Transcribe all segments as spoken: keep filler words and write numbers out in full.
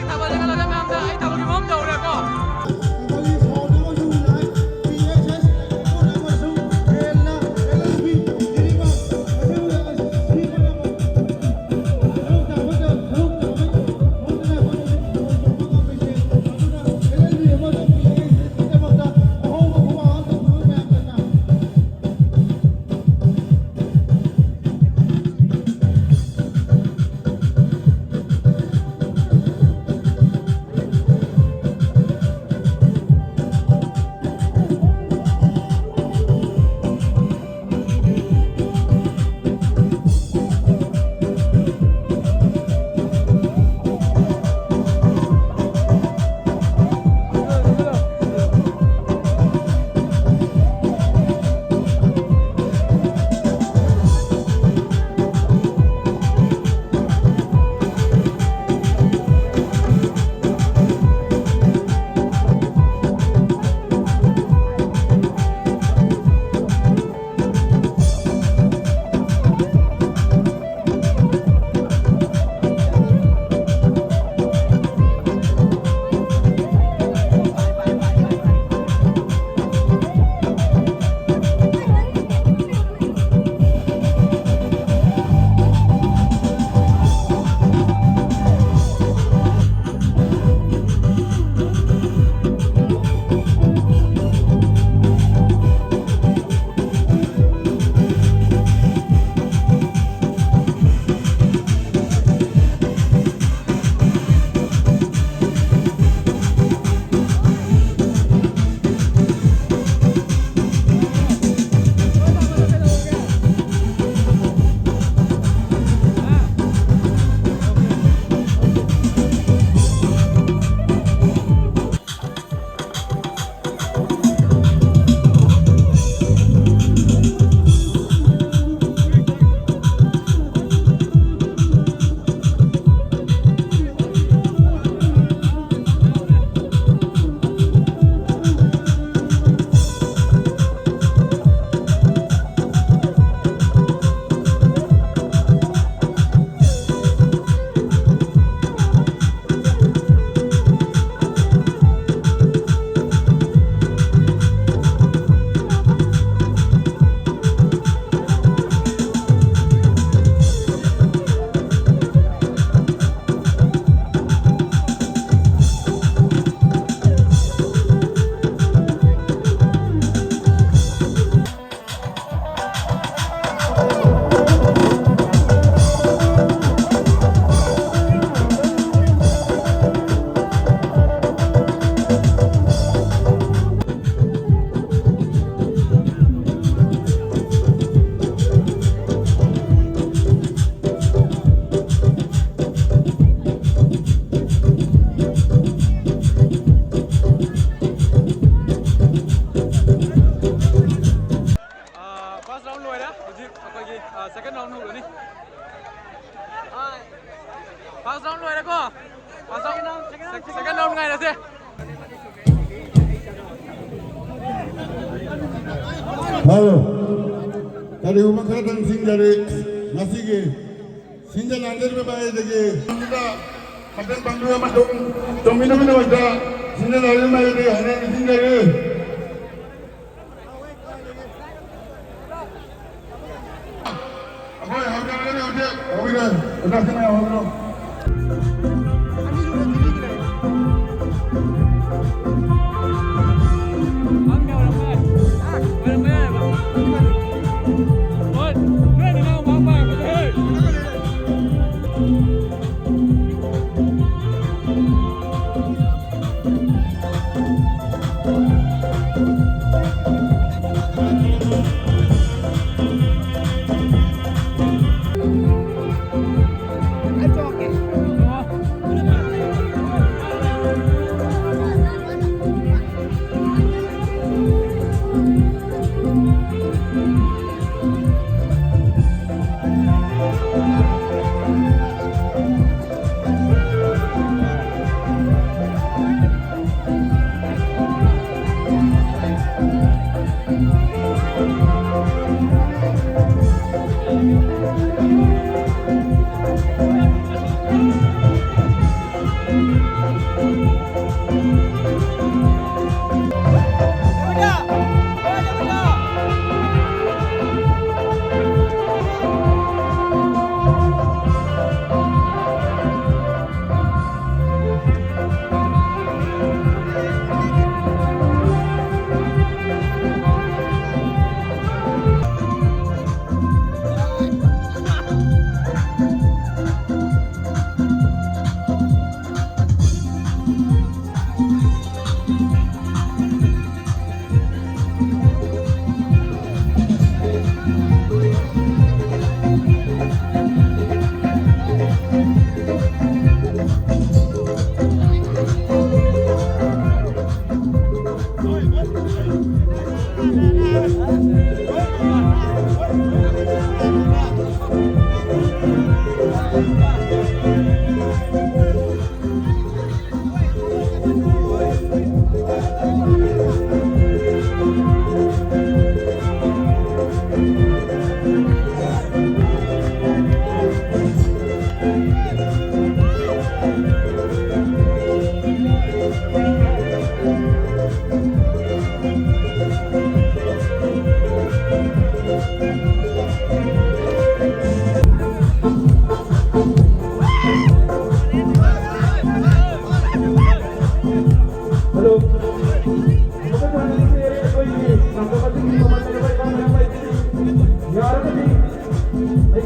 ꯊꯥꯕꯜ ꯂꯦꯡꯍꯜꯂꯒ ꯃꯌꯥꯝꯗ ꯑꯩ ꯊꯥꯕꯜꯒꯤ ꯃꯐꯝ ꯇꯧꯔꯦꯀꯣ꯫ Round ꯂꯣꯏꯔꯦꯀꯣ꯫ First round, second round ꯉꯥꯏꯔꯁꯦ꯫ ꯍꯜꯂꯣ꯫ ꯀꯔꯤꯒꯨꯝꯕ ꯈꯔꯗꯪ ꯅꯤꯡꯁꯤꯡꯖꯔꯤ꯫ ꯉꯁꯤꯒꯤ ꯁꯤꯟꯖ ꯂꯥꯡꯖꯔꯤꯕ ꯃꯥꯏꯗꯒꯤ ꯃꯇꯦꯡ ꯄꯥꯡꯕꯤꯕ ꯑꯃꯁꯨꯡ ꯆꯣꯡꯃꯤꯟꯅꯕꯒꯤꯗꯃꯛꯇ ꯁꯤꯟꯖ ꯂꯥꯡꯖꯔꯤꯕ ꯃꯥꯏꯗꯒꯤ ꯍꯟꯅ ꯅꯤꯡꯁꯤꯡꯖꯔꯤ꯫ ꯑꯩꯈꯣꯏ ꯍꯧꯖꯔꯒꯅꯤ ꯍꯧꯖꯤꯛ꯫ ꯍꯧꯕꯤꯔꯣ꯫ ꯑꯣꯖꯥꯁꯤꯡ ꯃꯌꯥꯝ ꯍꯧꯕꯤꯔꯣ꯫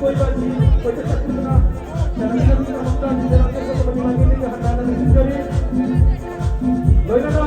ꯀꯣꯏꯕ ꯑꯁꯤ ꯀꯣꯏꯆꯠ ꯆꯠꯇꯨꯅ ꯁꯥꯟꯅꯃꯤꯟꯅꯕꯒꯤꯗꯃꯛꯇ ꯂꯤꯗꯔ ꯑꯇꯣꯞꯄ ꯃꯅꯤꯄꯨꯔꯒꯤ ꯍꯟꯅ ꯍꯟꯅ ꯅꯤꯡꯁꯤꯡꯖꯔꯤ꯫ ꯂꯣꯏꯅꯅ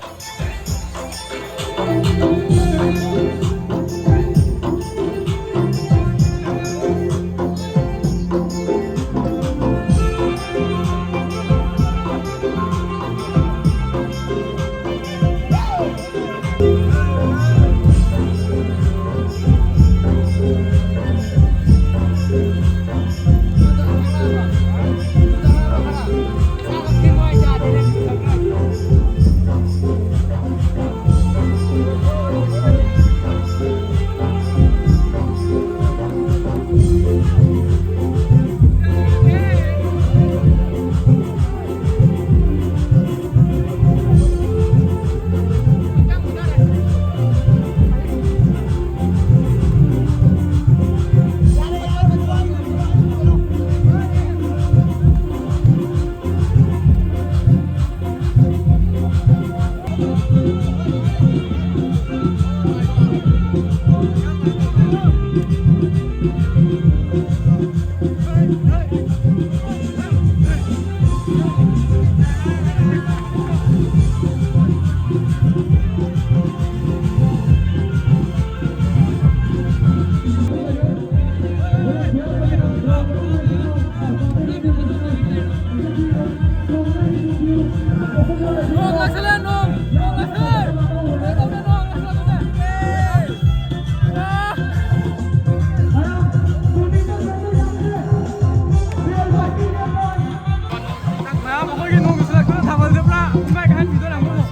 ꯃꯌꯥꯝ ꯑꯩꯈꯣꯏꯒꯤ ꯅꯣꯡ ꯆꯨꯁꯤꯜꯂꯛꯄꯗ ꯊꯥꯕꯜꯁꯦ ꯄꯨꯔꯥ ꯄꯨꯡꯈꯥꯏ ꯀꯥꯏꯍꯟꯕꯤꯗꯣꯔꯦ ꯑꯃꯨꯛ꯫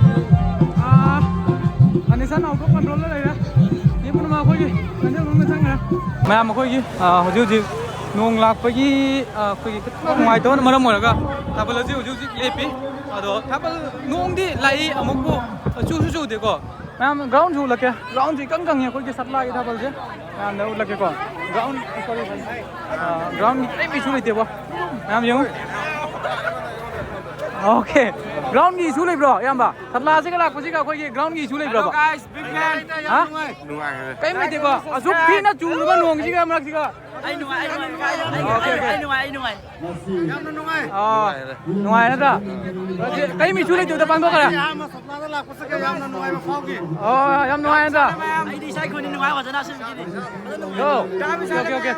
ꯑꯥ, ꯑꯅꯤꯁꯟ out of control ꯂꯩꯔꯦ꯫ ꯃꯤ ꯄꯨꯝꯅꯃꯛ ꯑꯩꯈꯣꯏꯒꯤ ꯀꯟꯖꯦꯜ ꯃꯅꯨꯡꯗ ꯆꯪꯈ꯭ꯔꯦ꯫ ꯃꯌꯥꯝ ꯑꯩꯈꯣꯏꯒꯤ, ꯑꯥ, ꯍꯧꯖꯤꯛ ꯍꯧꯖꯤꯛ ꯅꯣꯡ ꯂꯥꯛꯄꯒꯤ, ꯑꯥ, ꯑꯩꯈꯣꯏꯒꯤ ꯈꯤꯇꯪ ꯅꯨꯡꯉꯥꯏꯇꯕꯅ ꯃꯔꯝ ꯑꯣꯏꯔꯒ ꯊꯥꯕꯜ ꯑꯁꯤ ꯍꯧꯖꯤꯛ ꯍꯧꯖꯤꯛ ꯂꯦꯞꯄꯤ꯫ ꯑꯗꯣ ꯊꯥꯕꯜ ꯅꯣꯡꯗꯤ ꯂꯥꯛꯏ, ꯑꯃꯨꯛꯄꯨ ꯆꯨꯁꯨ ꯆꯨꯗꯦꯀꯣ꯫ ꯃꯌꯥꯝ ground ꯁꯨ ꯎꯠꯂꯛꯀꯦ꯫ Ground ꯁꯤ ꯏꯀꯪ ꯀꯪꯉꯤ ꯑꯩꯈꯣꯏꯒꯤ ꯁꯠꯂꯥꯒꯤ ꯊꯥꯕꯜꯁꯦ꯫ ꯃꯌꯥꯝꯗ ꯎꯠꯂꯛꯀꯦꯀꯣ꯫ Ground, sorry, sorry꯫ ꯑꯥ, ground ꯒꯤ ꯀꯔꯤꯝ issue ꯂꯩꯇꯦꯕꯣ꯫ ꯃꯌꯥꯝ ꯌꯦꯡꯉꯨ꯫ Okay꯫ Ground ꯒꯤ issue ꯂꯩꯕ꯭ꯔꯣ, ꯏꯌꯥꯝꯕ? ꯁꯠꯂꯥꯁꯤꯒ ꯂꯥꯛꯄꯁꯤꯒ ꯑꯩꯈꯣꯏꯒꯤ ground ꯒꯤ issue ꯂꯩꯕ꯭ꯔꯣ? Hello guys, big fan꯫ ꯍꯥ? ꯅꯨꯡꯉꯥꯏ꯫ ꯀꯔꯤꯝ ꯂꯩꯇꯦꯀꯣ꯫ ꯑꯁꯨꯛ ꯊꯤꯅ ꯆꯨꯔꯕ ꯅꯣꯡꯁꯤꯒ ꯃꯔꯛꯁꯤꯒ꯫ ꯑꯩ ꯅꯨꯡꯉꯥꯏ, ꯑꯩ ꯅꯨꯡꯉꯥꯏ, ꯑꯩ ꯅꯨꯡꯉꯥꯏ, ꯑꯣꯀꯦ, ꯑꯣꯀꯦ꯫ ꯑꯩ ꯅꯨꯡꯉꯥꯏ, ꯑꯩ ꯅꯨꯡꯉꯥꯏ꯫ ꯌꯥꯝꯅ ꯅꯨꯡꯉꯥꯏ꯫ ꯑꯣ, ꯅꯨꯡꯉꯥꯏ ꯅꯠꯇ꯭ꯔꯥ? ꯀꯔꯤꯝ issue ꯂꯩꯇꯕꯗ ꯄꯥꯡꯊꯣꯛꯈ꯭ꯔꯦ꯫ ꯑꯩ ꯑꯍꯥꯟꯕ ꯁꯣꯞꯂꯥꯗ ꯂꯥꯛꯄꯁꯤꯒ ꯌꯥꯝꯅ ꯅꯨꯡꯉꯥꯏꯕ ꯐꯥꯎꯈꯤ꯫ ꯑꯣ, ꯌꯥꯝ ꯅꯨꯡꯉꯥꯏ ꯅꯠꯇ꯭ꯔꯥ? ꯑꯩꯗꯤ ꯏꯁꯥ ꯑꯩꯈꯣꯏꯅ ꯅꯨꯡꯉꯥꯏ ꯐꯖꯅ ꯑꯁꯤꯕꯒꯤꯗꯤ꯫ Yo, okay, okay, okay.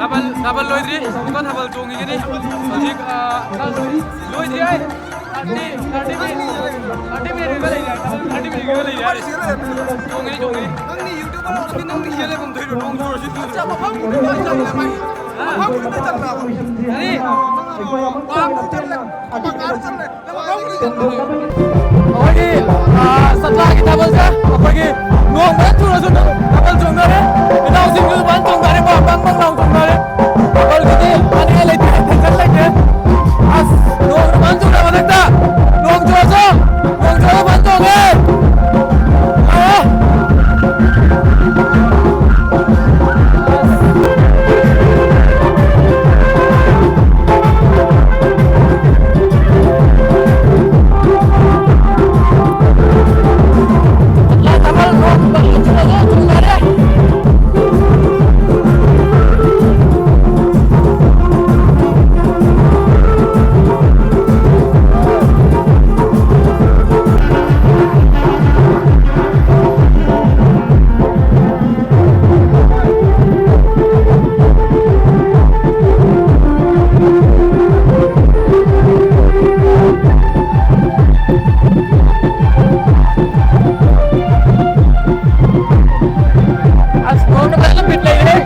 ꯊꯥꯕꯜ, ꯊꯥꯕꯜ ꯂꯣꯏꯗ꯭ꯔꯤ꯫ ꯑꯃꯨꯛꯀ ꯊꯥꯕꯜ ꯆꯣꯡꯈꯤꯒꯅꯤ꯫ ꯍꯧꯖꯤꯛ, ꯑ, ꯂꯣꯏꯗ꯭ꯔꯤ ꯍꯥꯏ꯫ Thirty, thirty minute, thirty minute ꯂꯩꯔꯤ ꯍꯥꯏ꯫ ꯊꯥꯔꯇꯤ ꯃꯤꯅꯤꯠ ꯂꯩꯔꯤ ꯍꯥꯏ꯫ ꯆꯣꯡꯒꯅꯤ, ꯆꯣꯡꯒꯅꯤ꯫ ꯅꯪꯗꯤ YouTuber ꯑꯣꯏꯔꯗꯤ ꯅꯪꯗꯤ ꯌꯦꯜꯂꯦ ꯀꯝꯗꯣꯏꯅꯣ? ꯅꯣꯡ ꯆꯨꯔꯁꯨ ꯆꯨꯔꯁꯨ꯫ ꯑꯆꯥ, ꯃꯐꯝ ꯈꯨꯗꯤꯡꯗ ꯆꯠꯂꯦ ꯃꯥꯒꯤ꯫ ꯃꯐꯝ ꯈꯨꯗꯤꯡꯗ ꯆꯠꯂꯦ꯫ ꯀꯔꯤ? ꯄꯥꯝꯕꯗ ꯆꯠꯂꯦ꯫ ꯄꯥꯝꯕꯗ ꯆꯠꯂꯦ꯫ ꯑꯩꯈꯣꯏꯒꯤ, ꯑ, ꯁꯠꯂꯥꯒꯤ ꯊꯥꯕꯜꯁꯦ ꯑꯩꯈꯣꯏꯒꯤ ꯅꯣꯡ ꯐꯖꯅ ꯆꯨꯔꯁꯨ ꯑꯗꯨꯝ ꯊꯥꯕꯜ ꯆꯣꯡꯅꯔꯦ꯫ ꯏꯅꯥꯎꯁꯤꯡꯁꯨ ꯐꯖꯅ ꯆꯣꯡꯅꯔꯦ, ꯕꯪ ꯕꯪ ꯂꯥꯎ ꯆꯣꯡꯅꯔꯦ꯫ ꯊꯥꯕꯜꯒꯤꯗꯤ ꯋꯥꯅꯤꯡꯉꯥꯏ ꯂꯩꯇꯦ, tension ꯂꯩꯇꯦ꯫ ꯑꯁ, ꯅꯣꯡ ꯐꯖꯅ ꯆꯨꯔꯦ ꯃꯊꯛꯇ꯫ ꯅꯣꯡ ꯆꯨꯔꯁꯨ, ꯅꯣꯡ ꯆꯨꯔꯁꯨ ꯐꯖꯅ ꯆꯣꯡꯉꯦ꯫ ꯑ꯫ ꯑꯁ, ꯅꯣꯡꯅ ꯐꯖꯅ ꯕꯤꯠ ꯂꯩꯔꯦ꯫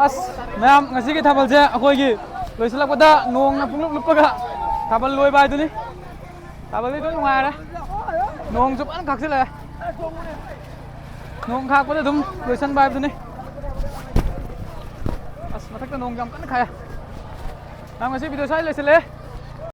ꯑꯁ, ꯃꯌꯥꯝ, ꯉꯁꯤꯒꯤ ꯊꯥꯕꯜꯁꯦ ꯑꯩꯈꯣꯏꯒꯤ ꯂꯣꯏꯁꯤꯜꯂꯛꯄꯗ ꯅꯣꯡꯅ ꯄꯨꯡꯂꯨꯞ ꯂꯨꯞꯄꯒ ꯊꯥꯕꯜ ꯂꯣꯏꯕ ꯍꯥꯏꯗꯨꯅꯤ꯫ ꯊꯥꯕꯜꯗꯤ ꯑꯗꯨꯝ ꯅꯨꯡꯉꯥꯏꯔꯦ꯫ ꯅꯣꯡꯁꯨ ꯐꯖꯅ ꯈꯥꯛꯆꯤꯜꯂꯛꯑꯦ꯫ ꯅꯣꯡ ꯈꯥꯛꯄꯗ ꯑꯗꯨꯝ ꯂꯣꯏꯁꯤꯟꯕ ꯍꯥꯏꯕꯗꯨꯅꯤ꯫ ꯑꯁ, ꯃꯊꯛꯇ ꯅꯣꯡ ꯌꯥꯝ ꯀꯟꯅ ꯈꯥꯛꯑꯦ꯫ ꯃꯌꯥꯝ, ꯉꯁꯤ video ꯁ꯭ꯋꯥꯏꯗ ꯂꯣꯏꯁꯤꯜꯂꯦ꯫